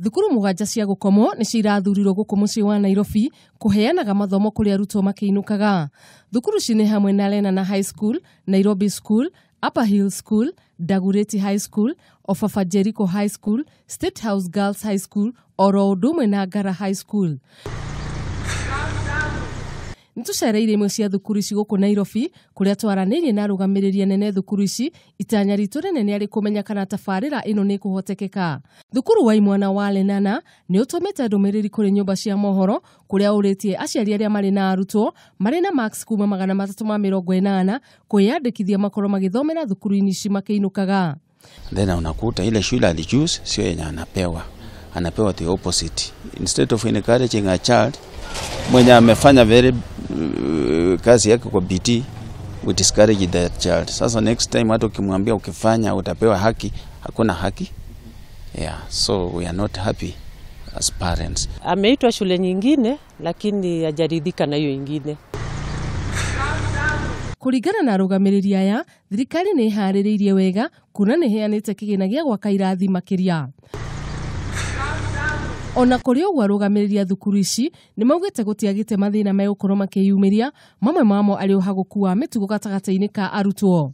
Thukuru 7 cia gũkomwo nĩcio irathurirwo gũkũ mũciĩ wa Nairobi kũheanaga mathomo kũrĩ arutwo makĩinũkaga. Thukuru ici nĩ hamwe na Lenana High School, Nairobi School, Upper Hill School, Dagoretti High School, Ofafa Jericho High School, State House Girls High School, oro ũndũ ũmwe na Ngara High School. Nĩtũcereire imwe cia thukuru ici gũkũ Nairobi kũrĩa twaranĩirie na arũgamĩrĩri anene thukuru ici. Itanya ritũ rĩnene arĩ kũmenya kana tabarĩra ĩno nĩ ĩkũhotekeka. Thukuru wa imwana wa Lenana nĩ ũtũmĩte ndũmĩrĩri kũrĩ nyũmba cia mohoro kũrĩa ũrĩtie aciari arĩa marĩ na arutwo marĩ na marks kuma 380 kwĩyandĩkithia makorwo magĩthomera thukuru-inĩ ici makĩinũkaga. Then unakuta ile shule alichoose sio yenye anapewa, anapewa the opposite. Instead of encouraging a child mwenye amefanya very kazi yake kwa bidii, we discourage that child. Sasa next time hata ukimwambia ukifanya utapewa haki, hakuna haki. Yeah, so we are not happy as parents. Ameitwa shule nyingine lakini hajaridhika na hiyo ingine. Kũringana na arũgamĩrĩri aya, thirikari nĩ ĩharĩrĩirie wega kuona nĩ ĩheanĩte kĩgĩna gĩa gwaka irathi makĩria. Ona kũrĩ ũguo arũgamĩrĩri a thukuru ici nĩ maugĩte gũtiagĩte mathĩna megũkorwo makĩyumĩria, mamwe mamo arĩ ũhagũku wa mĩtugo gatagatĩ-inĩ ka arutwo.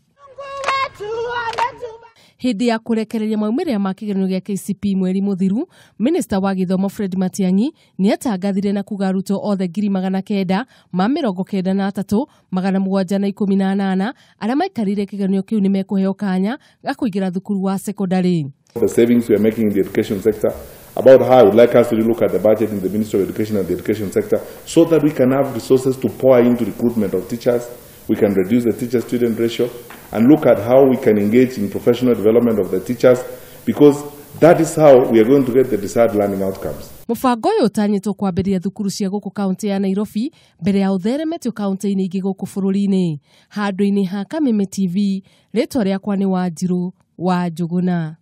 Hĩndĩ ya kũrekereria maumĩrĩra ma kĩgeranio gĩa KCPE mweri mũthiru, Minista wa gĩthomo Fred Matiang'i nĩ atangathire na kuga arutwo othe 993,718 arĩa maikarĩire kĩgeranio kĩu nĩ mekũheo kanya ga kũingĩra thukuru wa sekondarĩ. The savings we are making in the education sector, about how I would like us to look at the budget in the Ministry of Education and the education sector so that we can have resources to pour into recruitment of teachers, we can reduce the teacher-student ratio, and look at how we can engage in professional development of the teachers, because that is how we are going to get the desired learning outcomes. Mũbango ũyũ ũtanyĩtwo kwambĩrĩria thukuru cia gũkũ kaunti ya Nairobi mbere ya ũtheremetio kaunti-inĩ ingĩ gũkũ bũrũri-inĩ. Handũ-inĩ ha Kameme TV, rĩtwa rĩakwa nĩ Wanjirũ wa Njũgũna.